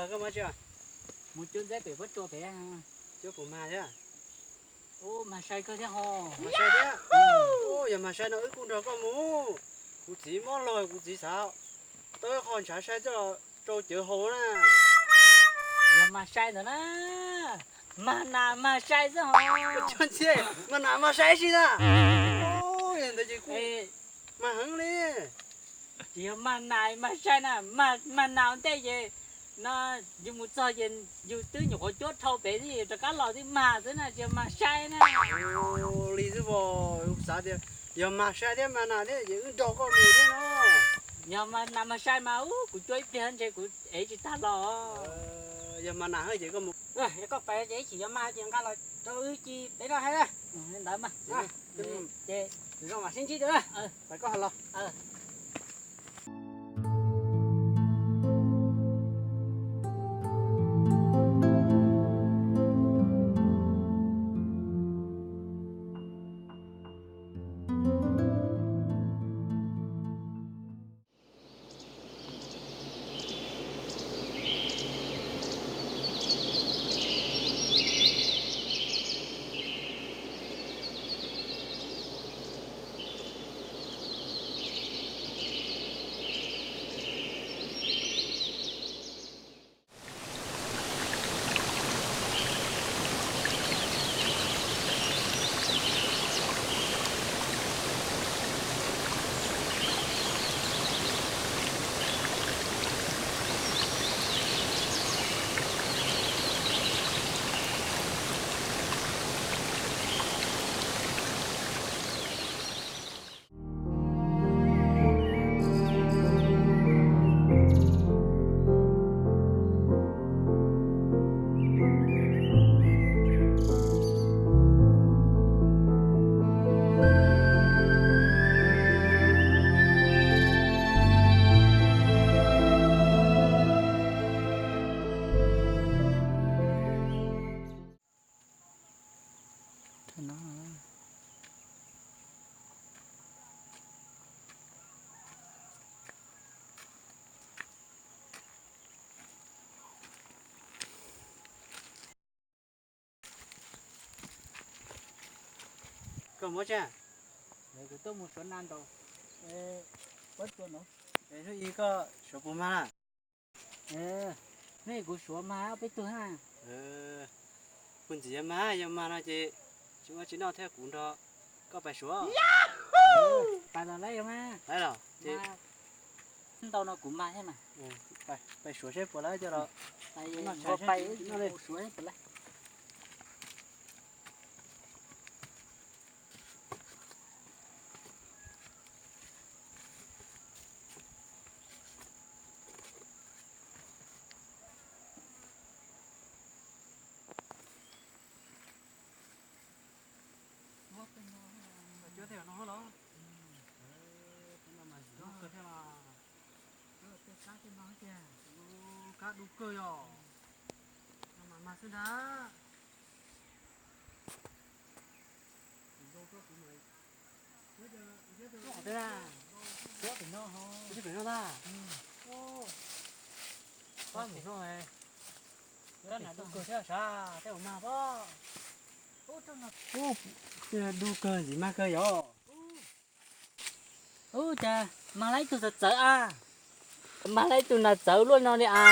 Koj mus tsi? Mus cuab ntxaib pem pob tsuas pem. Cuab puas mag thiab? Ub, mag sai kawg thiab ho. Mag sai thiab? Ub, yog mag sai no wb kuj nrog koj mus. Kuv txiv mob lawm, kuv txiv xav tau qho ntshav sai coj rau cawv haus na. Yog mag sai ntawd na, mag nas mag sai xwb ho. Mag nas mag sai si na. Ub, yog ntawd ces kuj mag heev li. Tsis yog mag nas mag sai na, mag nas ua ntej ces no yus mus txog ces yus twb nyuam qhuav cuab dhau pem xwb, rov qab los twb mag xwb na, tsis yog mag sai na. Li xwb as, kuv xav tias yog mag sai thiab mag nas thiab ces wb nrog koj mus thiab no. Yog mag nas mag sai mas ub, kuv cuab ib pliag ntshe kuv ev tsis tag los. Yog mag nas ces koj mus. Koj pais ces ib chim yog mag ces nqa los rau wb ci peb noj thiab. Li ntawd mas, ces zoo mam sib ntsib dua. Pais koj ho los. Koj muab tsa. Kuv tuaj mus suav nas nraud. Pob tsuas no. Hnub ib koj suav puas mag na? Hnub ib kuv suav mag ob peb tug na. Kuv ntxim yog mag, yog mag no ces tsis ua tsis noj thiab kuv nrog koj pais suav. Pais los lawm yog mag. Lawm los ces ntau no kuv mag thiab mas. Pais suav seb puas lawm coj los noj tshais seb puas lawm. Cuab tej no los? Tej no mas dub kawg thiab mas. Kab dub kawg yog. No mas mag xwb ntag. Pab mus no, pab mus no, pab nas dub kawg thiab sav, tej mus mag pab. Ub, dub kawg ntxim mag kawg yog. Ub, cas mag lawm ib tug txawv txawv a. Mag lawm ib tug nas txawv luaj no li a.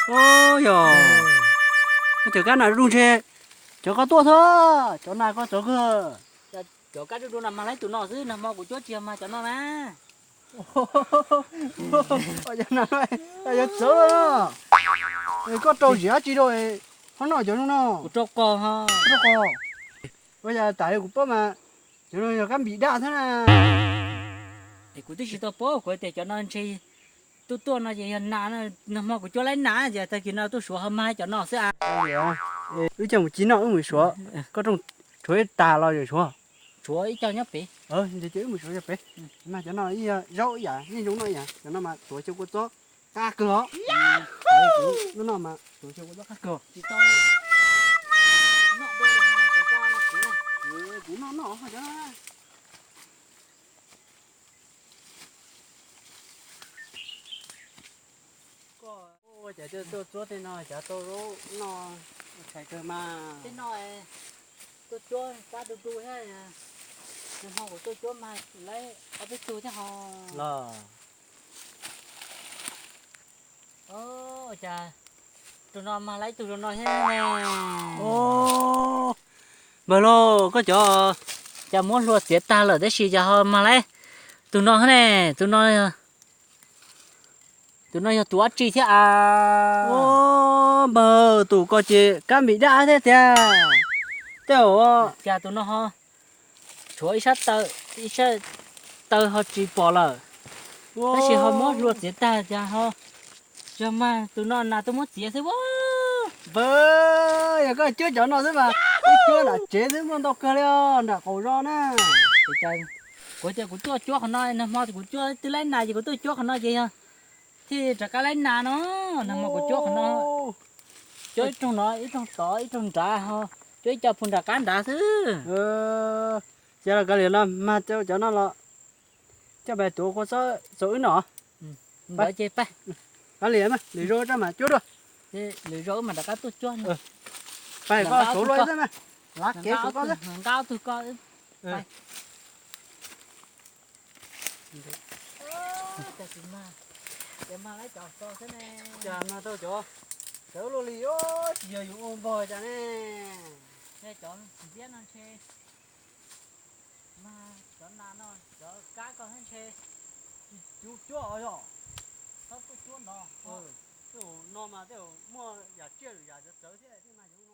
Ub, yog. Cov kab nas dub ntshe cov koj tuaj xwb, cov nas koj txawv kawg. Cov kab dub dub no mag lawm ib tug no xwb, nag hmo kuv cuab tsis yog mag cov no na. Cov nas no yog txawv. Koj rau zim dab tsi rau, ho noj cov no no. Kuv rau qos ho. Rau qos. Ua cas tas li kuv paub mas cov no yog kab npim daj thiab na. Es kuv twb tsis tau paub, kuv tias cov no ntshe tuaj tuaj no ces yog nas, nag hmo kuv cuab lawm nas ces tag kis no tuaj suav ho mag cov no xwb a. Wb coj mus ci noj wb mus suav, koj rooj tshuav ib tag los yog suav. Tshuav ib co nyob pem. Ces wb mus suav cov pem. Mag cov no ib zaub ib yam, yeej zoo noj ib yam, cov no mas tuav xyaw kua txob qab kawg os. Noj no mas tuav xyaw kua txob qab kawg. Kuv noj noj cov no. Koj ua Ces tuaj cuab tej no cas tau zaub noj tshais kawg mas. Tej no tuaj cuab kab du du thiab. Nag hmo kuv tuaj cuab mas lawv ob peb tug thiab ho. Los. Ua cas tus no mas lawv ib tug zoo no thiab ne. Npawg lauj, koj cov cas muab hlua txiav tag lawm tab sis cas ho mag lawv tus no thiab ne. Tus no, tus no yog tus dab tsi thiab as? Npawg, tus ko ces kab npis daj thiab tiag. Tej zaum cas tus no ho tshuav ib sab taw, ib sab taw ho tsis pom lawm. Tab sis ho muab hlua txiav tag cas ho yog mag tus no nas tuaj muab txiav xwb a. Npawg, yog koj cuab cov no xwb mas, wb cuab nram tsev xwb muaj ntau kawg li os, nram qaum zos na. Kuv tias kuv tuaj cuab qhov no, nag hmo kuv cuab twb laib nas ces kuv tuaj cuab qhov no ces yog thiaj rov qab laib nas no. Nag hmo kuv cuab qhov no, cuab ib rooj no, ib rooj tod, ib rooj nrad ho, cuab ib co pug nram qab nrad xwb. Ces los kav liam no mag cov no los coj pais tuav kua txob txaus wb noj. Ntawd ces pab, kav liam mas lwm zaus rab mam cuab dua. Lwm zaus wb mam rov qab tuaj cuab no. Pab koj suav luaj xwb mas, lav kev suav koj xwb. Nqa ob tug ko. Cas mag tau cov, cov luaj li, tsis yog yus ua npog cas ne. Cov ntxiab no ntshe, mag cov nas no, cov kab ko thiab ntshe tsis cuab cuab os yog. Txhob tuaj cuab no. Tej zaum no mas tej zaum muaj yam tsiaj lwm yam txawv txawv thiab thiaj mag cov.